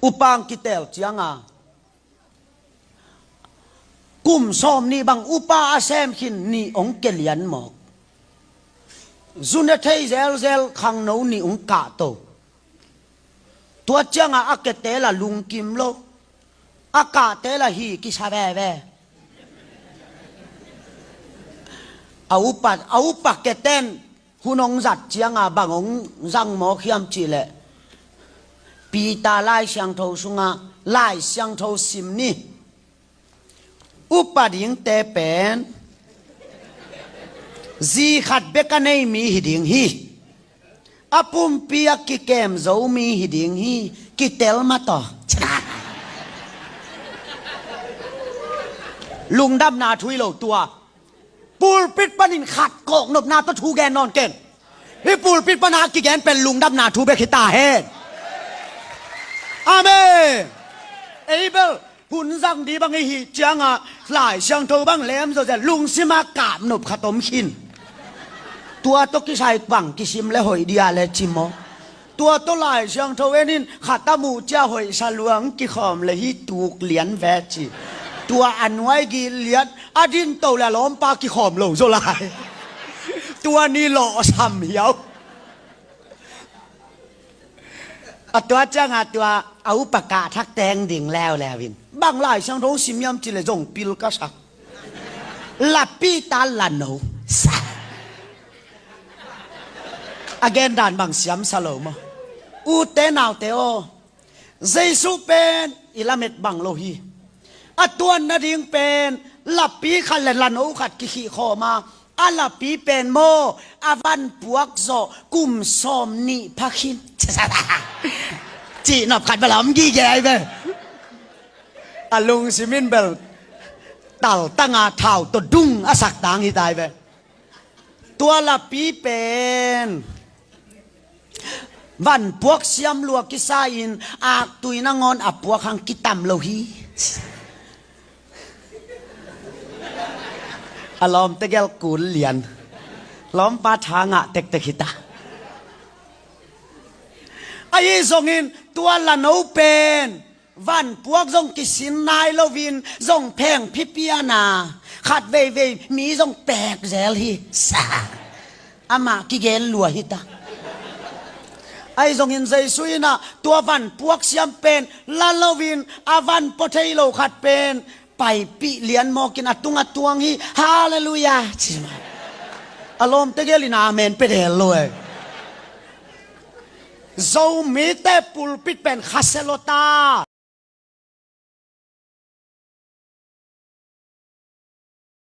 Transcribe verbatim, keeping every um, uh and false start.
Upa hong kitel cianga kum sawm nih bang upa a sem khin nih hong kia lian mawk. Zu ne thei zelzel khangno nih hong kahto. Tua cianga a kiatel a lungkim lo, a kahtel a hi kisa veve. A upa, a upa kiaten hun hong zat cianga bang hong zang mawk hiam cihleh, Peter Lai Siangtho sunga Lai Siangtho sim ni. Upa dingte pen zi khat bek a nei mi hi ding hi. A pumpi a kikem zo mi hi ding hi. Kitel mataw. Lungdamna thu hi lo tua. Pulpit panin khat kawknopna tawh thu gen nawn ken. Hih pulpit pana kigen pen lungdamna thu bek hi ta hen. Amen. Ei bel hun zang di bang i hih cianga Lai Siangtho bang lem zawzen lungsima kapnop khat om khin. Tua tawh kisai bang kisim le hoih dia le ci maw? Tua tawh Lai Siangtho enin khat a muh cia hoihsa luang kikhawm le hi tuk lian ve ci. Tua a nuai gih lian a dinto le a lawmpa kikhawm lo zaw lai. Tua ni lawhsam hiau. A tua cianga tua a upa kah thak teng ding leuleu in bang Lai Siangtho sim hiam cihleh zong pil ka sak. Lapi ta lano. A gen dan bang siamsa lo maw? Ute naute aw, Jesu pen i lamet bang lo hi. A tuan nading pen lapi khat le lano khat kikhih khawma, a lapi pen maw a van puak zawh kum sawm nih pha khin. Cihnop khat bel a om gige ai ve. A lungsim in bel taltanga thau tawh dung a sak tang hi tai ve. Tua lapi pen van puak siam lua kisa-in aktui nangawn a puak hang kitam lo hi. A lawmte gel kul lian. Lawmpa tha ngah tektek hita. Ahi zongin tua lano pen van puak zong kisin nai loin zong pheng phipiana khat veivei mi zong pek zel hi. Sa. Amah kigen lua hita. Ahi zongin Jesu inah tua van puak siam pen la loin a van pua thei lo khat pen paipih lian mawkin a tunga tuang hi. Halleluiah. A lawmte gelin amen pe del lo e. Zomite pulpit pen khasia lo ta.